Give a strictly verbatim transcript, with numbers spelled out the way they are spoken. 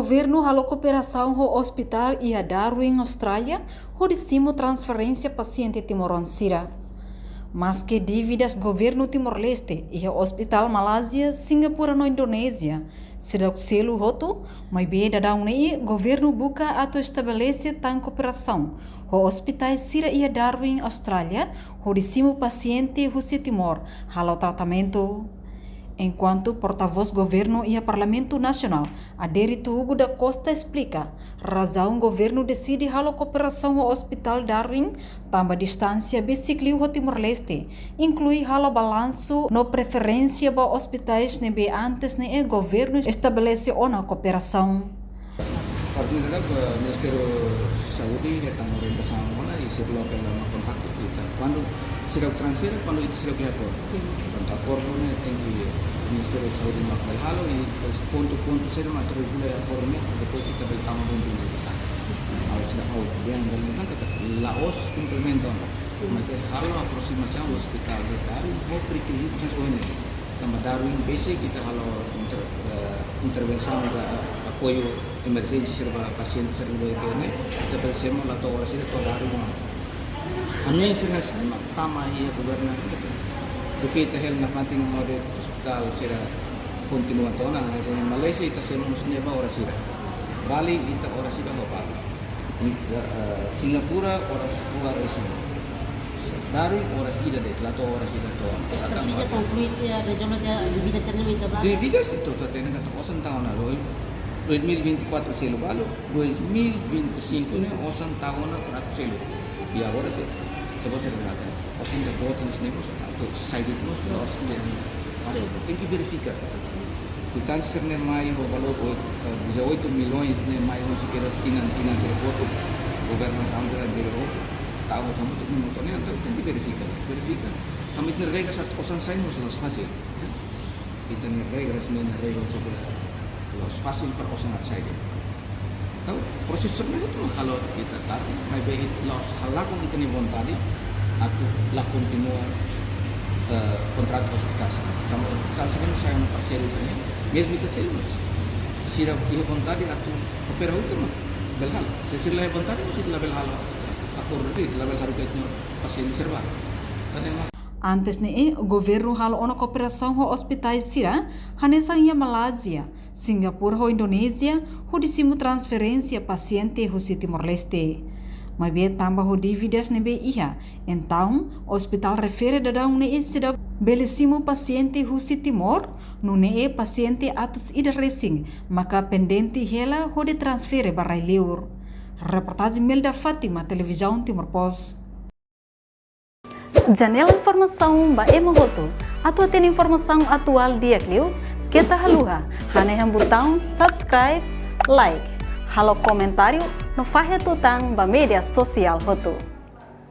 Governu halo kooperasaun ho ospitál iha Darwin, Austrália, hodi simu transferénsia pasiente timoroan sira. Maske dívidas governu Timor-Leste iha ospitál Malázia, Singapura no Indonézia seidauk selu hotu, maibé daudaun ne'e governu buka atu estabelese tan kooperasaun ho ospitais sira iha Darwin, Austrália, hodi simu pasiente husi Timor halo tratamentu. Enkuantu portavós governu iha Parlamentu Nasionál, Adérito Hugo da Costa, esplika razaun governu deside halo kooperasaun ho Ospitál Darwin, tanba distánsia besik liu ho Timor-Leste, inklui halo balansu no preferénsia ba ospitais ne'ebé antes ne'e governu estabelese ona kooperasaun. Para finalizar, eh, Ministériu Saúde hetan orientasaun ona i sira loke ona kontaktu ho ita. Kuandu seidauk transfere, kuandu ita seidauk iha akordu. Sin. Kuandu akordu ne'e tenke Ministériu Saúde mak bele halo i pontu-pontu sira mak atu regula iha akordu ne'e, depois ita bele tama ba implementasaun. Ha'u seidauk, ha'u dehan dala ida katak la'ós implementa ona. Sin. Maibé halo aproximasaun ospitál iha Darwin ho pré-rekizitu sira ohin ne'e. Tanba Darwin besik ita halo inter-, eh, intervensaun ka apoiu emerjénsia sira ba pasiente sira ne'ebé ke ne'e, ita bele semo la to'o oras ida to'o Darwin. Ami sira hanesan ne'e mak tama iha governu. Duké ita hela nafatin mós ospitál sira kontinua to'o ona, hanesan ne'e Malázia ita semo husi ne'ebá oras ida. Bali ita oras ida ho Bali. Eh, Singapura oras rua resin. Darwin oras ida de'it, la to'o oras ida to'o. Ita presiza konklui tiha rezovu tiha dívidas sira-ne'e mak ita ba. Dívidas ita hatene katak osan tau ona, dois mil e vinte e quatro selu balu, dois mil e vinte e cinco ne'e osan tau ona para selu. I agora se, ita-boot sira hatene. Osan ita-boot hanesan ne'e mós atu sai de'it mós, la osan de'it. Mas tenke verifika. Kuitánsia sira-ne'e mai ho valór oit-, eh, dezoito milhões ne'e mai ho sekitar tinan-tinan sira hotu. Governu hanesan sira bele ho. Tau ho tau hotu, no motor ne'e, entaun tenke verifika. Verifika. Tanba ita-nia regras atu osan sai mós la'ós fasil. Ita-nia regras ne'e, nia regras sira la'ós fasil para osan atu sai de'it. Entaun, prosesu ne'e hotu mak halo ita tar, maibé ita la'ós halakon ita-nia vontade atu la kontinua, eh, kontratu ospitál sira. Tanba ospitál sira-ne'e sai ona parseiru ita-nia, mezmu ita selu, mas sira iha vontade atu opera hotu mak bele halo. Se sira la iha vontade, sira la bele halo. Akordu de'it, la bele halo de'it no pasiente sira ba. Tan ne'e mak. Antes ne'e, governu halo ona kooperasaun ho ospitais sira, hanesan iha Malázia, Singapura ho Indonézia, hodi simu transferénsia pasiente husi Timor-Leste. Maibé tanba ho dívidas ne'ebé iha, entaun, ospitál refere daudaun ne'e seidauk bele simu pasiente husi Timor, nune'e pasiente atus ida resin maka pendente hela hodi transfere ba rai-liur. Reportajen Melda Fátima, Televizaun Timor Post. Janela informasaun ba ema hotu. Atu hatene informasaun atuál di'ak liu, keta haluha hanehan butaun subscribe, like, halo komentáriu no fahe tutan ba média sosiál hotu.